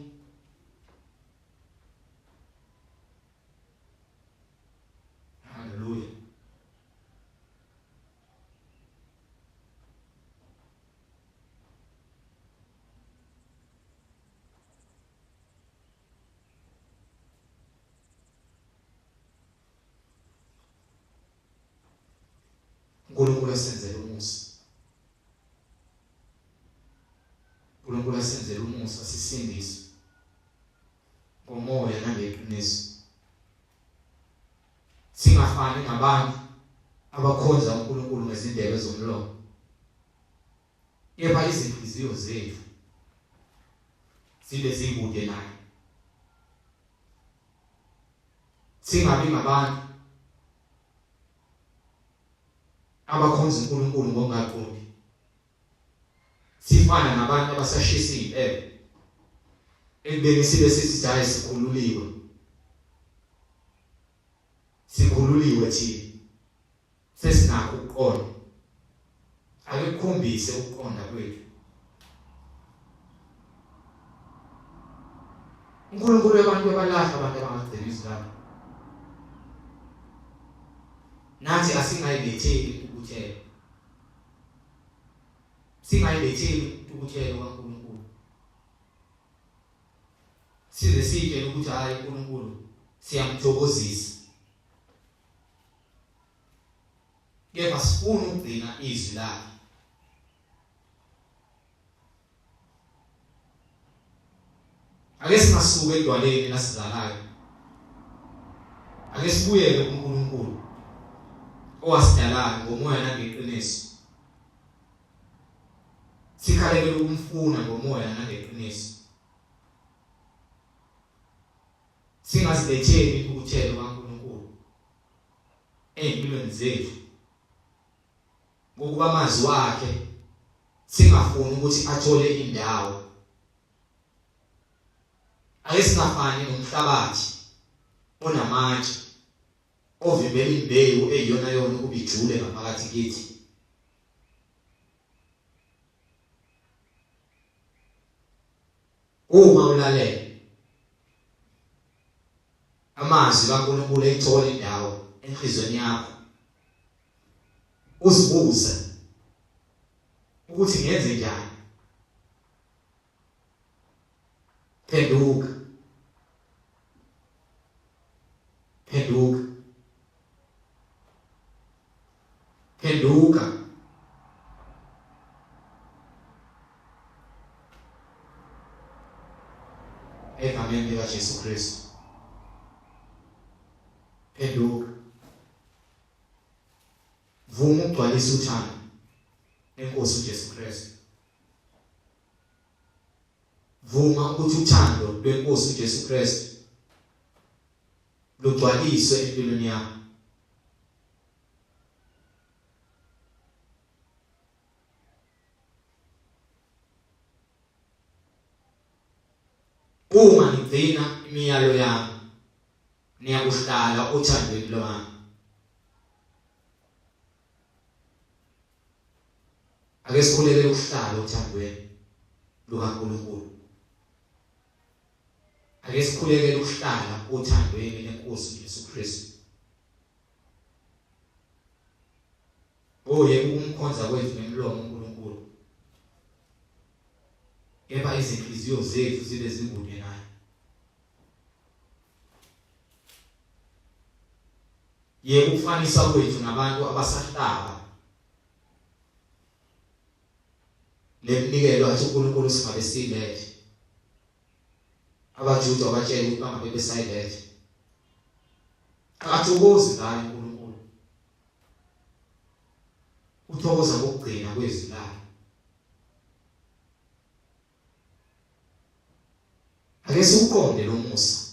Hallelujah. uNkulunkulu asenzele umusa. uNkulunkulu asenzele umusa sisindiswe ngomoya nangeqiniso. Singafani nabantu abakhonza uNkulunkulu ngezindebe zomlomo, kepha izinhliziyo zethu zibe zikude naye. Singabi ngabantu abakhonza uNkulunkulu ngokungaqondi. Sifana nabantu abasashisa izimpepho ekubeni sibe sithi hayi sikhululiwe. Sikhululiwe thina. Sesinakho ukuqonda. Ake kukhombise ukuqonda kwethu. uNkulunkulu abantu abalahla abantu abangagcina izwi lakhe. Nathi asingayiletheli intukuthelo. Singayiletheli intukuthelo kaNkulunkulu. Size sitshele ukuthi hayi uNkulunkulu siyamthokozisa. Kepha sifuna ukugcina izwi lakhe. Ake singasuki edwaleni lasizalayo. Ake sibuyele kuNkulunkulu owasidalayo ngomoya nangeqiniso. Sikhalekele ukumfuna ngomoya nangeqiniso. Singaziletheli intukuthelo kaNkulunkulu ezimpilweni zethu ngokuba amazwi akhe singafuni ukuthi athole indawo. Ake singafani nomhlabathi onamatshe ovimbela imbewu eyiyona yona ukuba ijule ngaphakathi kithi. Uma ulalela amazwi kaNkulunkulu eyithola indawo enhlizweni yakho, uzibuza ukuthi ngenze njani, phenduka, phenduka. Phenduka. Egameni lika Jesu Kristu. Phenduka. Vuma ukugcwalisa uthando lenkosi uJesu Kristu. Vuma ukuthi uthando lwenkosi uJesu Kristu lugcwaliswe empilweni yakho. Uma nigcina imiyalo yami niyakuhlala othandweni lwami. Ake sikhuleke ukuhlala othandweni lukaNkulunkulu. Ake sikhulekele ukuhlala othandweni lenkosi uJesu Kristu. Oh yebo ukumkhonza kwethu ngemlomo uNkulunkulu. Kepha izinhliziyo zethu zibe zikude naye. Yebo ukufanisa kwethu nabantu abasahlaba leminikelo athi uNkulunkulu singabe silethe. AbaJuda wabatshela ukuthi bangabe besayilethe. Akathokozi ngayo uNkulunkulu. Uthokoza ngokugcina kwezwi lakhe. Ake siwuqonde lo musa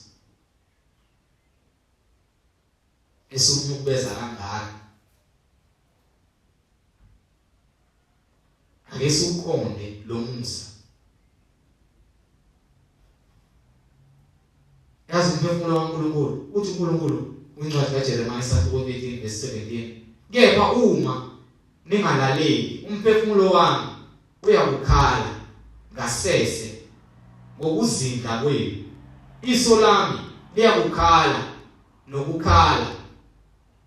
esiwunyukubeza kangaka. Ake siwuqonde lo musa. Yazi umphefumulo kaNkulunkulu uthi uNkulunkulu kwincwadi kaJeremiya isahluko 13 verse 17 kepha uma ningalaleli umphefumulo wami uyakukhala ngasese ngokuzindla kwenu iso lami liyakukhala nokukhala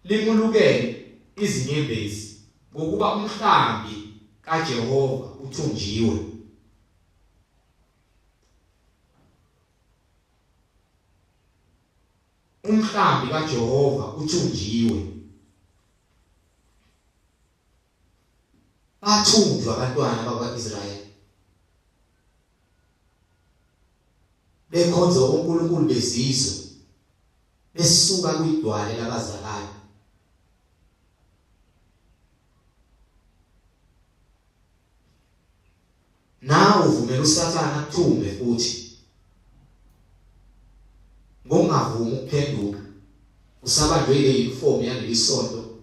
limulukele izinyembezi ngokuba umhlambi kaJehova uthunjiwe. Umhlambi kaJehova uthunjiwe. Bathunjwa abantwana bakwa-Israyeli bekhonza onkulunkulu bezizwe besuka kwidwale labazalayo. Nawe uvumela uSathane akuthumbe futhi ngokungavumi ukuphenduka usabanjwe ile uniform yaleli sonto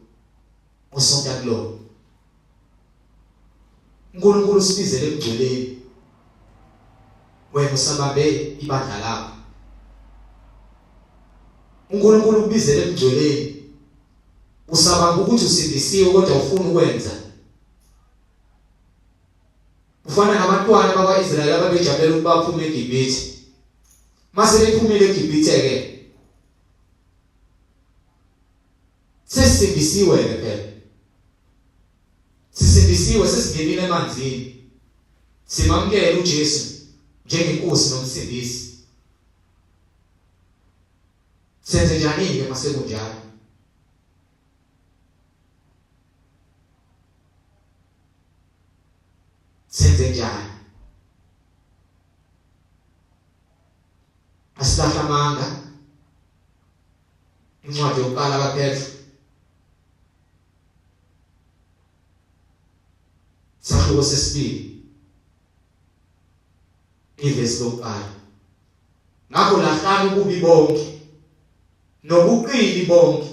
osonta kulona. uNkulunkulu usibizele ekugcweleni wena usabambe ibandla lakho. uNkulunkulu ukubizele ekugcweleni usabamba ukuthi usindisiwe kodwa ufuna ukwenza ufana nabantwana bakwaIsrayeli ababejabulela ukuthi baphume eGibhithe. Mase bephumile eGibhithe ke sesindisiwe ke phela sisindisiwe sesingenile emanzini simamukele uJesu njengenkosi nomsindisi. Senze njani ke mase kunjalo? Senze njani? Asilahla amanga. Incwadi yokuqala kaPetru sahluko sesibili ivesi lokuqala. Ngakho lahlani ububi bonke nobuqili bonke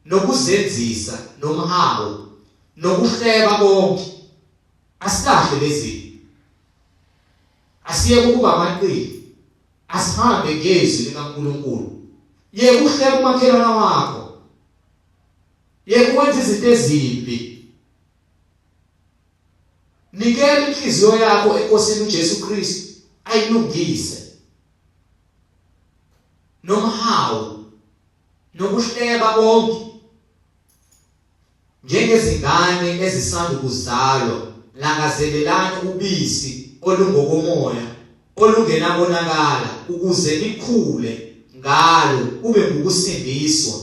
nokuzenzisa nomhawu nokuhleba konke. Asilahle lezi, asiyeke ukuba amaqili, asihambe ngezwi likaNkulunkulu. Yeka uhleba umakhelwana wakho, yeka ukwenza izinto ezimbi. Nikela inhliziyo yakho eNkosini uJesu Kristu ayilungise. Nomhawu nokuhleba konke njengezingane ezisanda ukuzalwa, langazelelani ubisi olungokomoya olungenakonakala ukuze nikhule ngalo kube ngukusindiswa.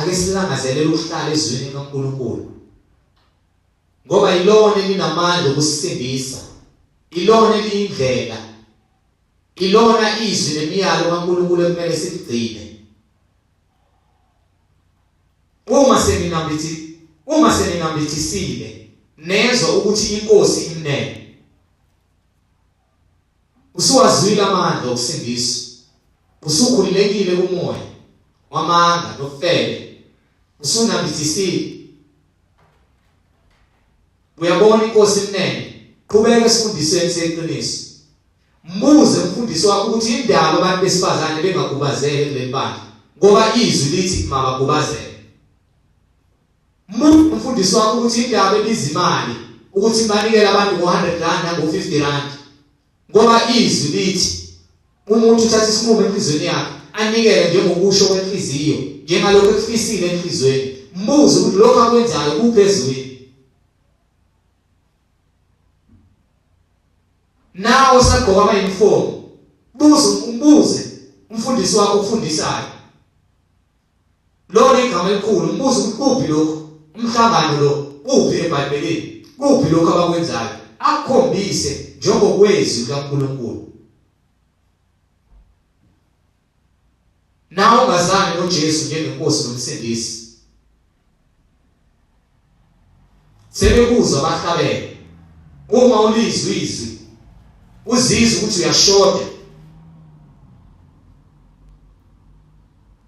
Ake silangazelele ukuhlala ezwini likaNkulunkulu. Ngoba ilona elinamandla okusindisa. Ilona eliyindlela. Ilona izwi nemiyalo kaNkulunkulu ekumele siligcine. Uma seninambithi uma seninambithisile nezwa ukuthi inkosi imnene. Usuwazwile amandla okusindiswa. Usukhululekile kumoya wamanga nofebe. Usunambithisile. Uyabona inkosi imnene. Qhubeka esifundisweni seqiniso. Mbuze umfundisi wakho ukuthi indaba abantu besifazane bengagubazele kuleli bandla ngoba izwi lithi mabagubazele. Mbuze umfundisi wakho ukuthi indaba ebiza imali ukuthi banikele abantu ngo-100 rand nango-50 rand ngoba izwi lithi umuntu uthatha isinqumo enhliziyweni yakhe anikele njengokusho kwenhliziyo njengalokho ekufisile enhliziyweni. Mbuze ukuthi lokho akwenzayo kuphezulu. Nawe usagqoka ama uniform buza umbuze umfundisi wakho ukufundisayo lona igama elikhulu umbuze ukuthi kuphi lokho umhlangano lo kuphi eBhayibhelini kuphi lokho abakwenzayo akukhombise njengokwezwi likaNkulunkulu Nawe ungazani noJesu njengenkosi nomsindisi. Sebekuzwa bahlabela. Uma ulizwa izwi uzizwa ukuthi uyashoda.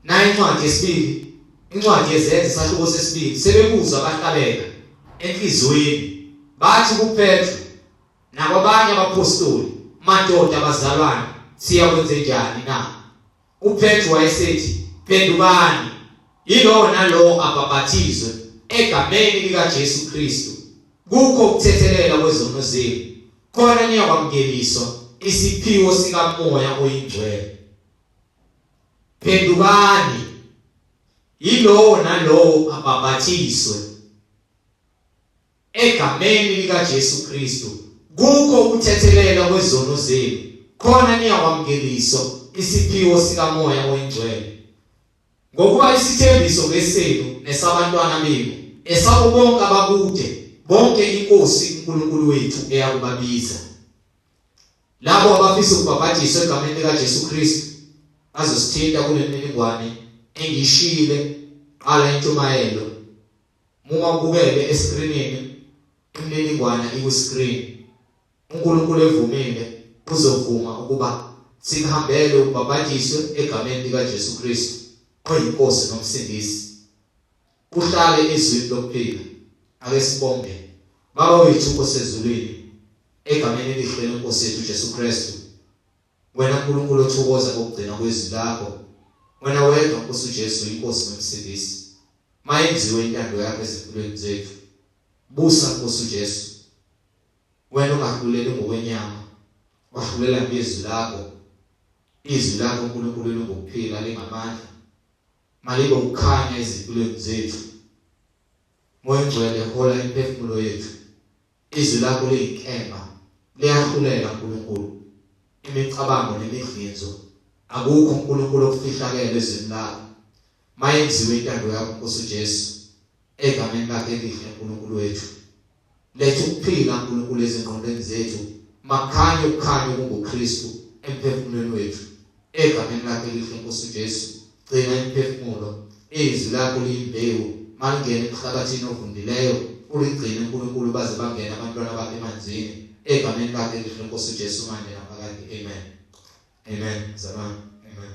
Nayi incwadi yesibili, incwadi yezenzo isahluko sesibili, sebekuzwa bahlabela enhliziyweni. Bathi kuPetru Nakwabanye abaphostoli, Madoda, bazalwane, siyakwenzenjani na? UPetru wayesethi, Phendukani, yilowo nalowo abhaphathizwe egameni likaJesu Kristu kukho ukuthethelela kwezono zenu, khona niyakwamukeliswa isiphiwo sikaMoya oyiNgcwele. Phendukani, yilowo nalowo abhaphathizwe Egameni likaJesu Kristu, kukho ukuthethelelwa kwezono zenu, khona niyakwamukeliswa isiphiwo sikaMoya oyiNgcwele. Ngokuba isithembiso ngesenu nesabantwana benu, esabo bonke abakude, bonke iNkosi uNkulunkulu wethu eyakubabiza. Labo abafisa ukubhabhadiswa egameni likaJesu Kristu bazosithinta kule mininingwane engiyishiyile qala intshumayelo. Uma ubukele eskrinini imininingwane iku-screen. uNkulunkulu evumile uzovuma ukuba sikuhambele ubhabhadiswe egameni likaJesu Kristu oyiNkosi noMsindisi. Uhlale ezwini lokuphila. Ake sibonge. Baba wethu osezulwini egameni elihle lenkosi yethu uJesu Kristu. Wena Nkulunkulu othokoza ngokugcina kwezwi lakho. Wena wedwa Nkosi uJesu iNkosi noMsindisi. Mayenziwe intando yakho ezimpilweni zethu. Busa Nkosi uJesu. Wena ongahluleli ngokwenyama, wahlulela ngezwi lakho. Izwi lakho uNkulunkulu lingokuphila lingamandla. Malibe ukukhanya ezimpilweni zethu. Moya Ongcwele hola imiphefumulo yethu. Izwi lakho liyinkemba, liyahlulela Nkulunkulu imicabango nemidlinzo. Akukho uNkulunkulu okufihlakele ezwini lakho. Mayenziwe intando yakho Nkosi uJesu egameni lakhe elihle uNkulunkulu wethu. Letha ukuphila uNkulunkulu ezingqondweni zethu. Makhanye ukukhanya okunguKristu emphefumulweni wethu. Egameni lakhe elihle Nkosi uJesu, gcina imiphefumulo. Izwi lakho liyimbewu, malingene emhlabathini ovundileyo, uligcine uNkulunkulu baze bangene abantwana bakhe emanzini. Egameni lakhe elihle Nkosi uJesu manje naphakade. Amen. Amen. Zamani. Amen.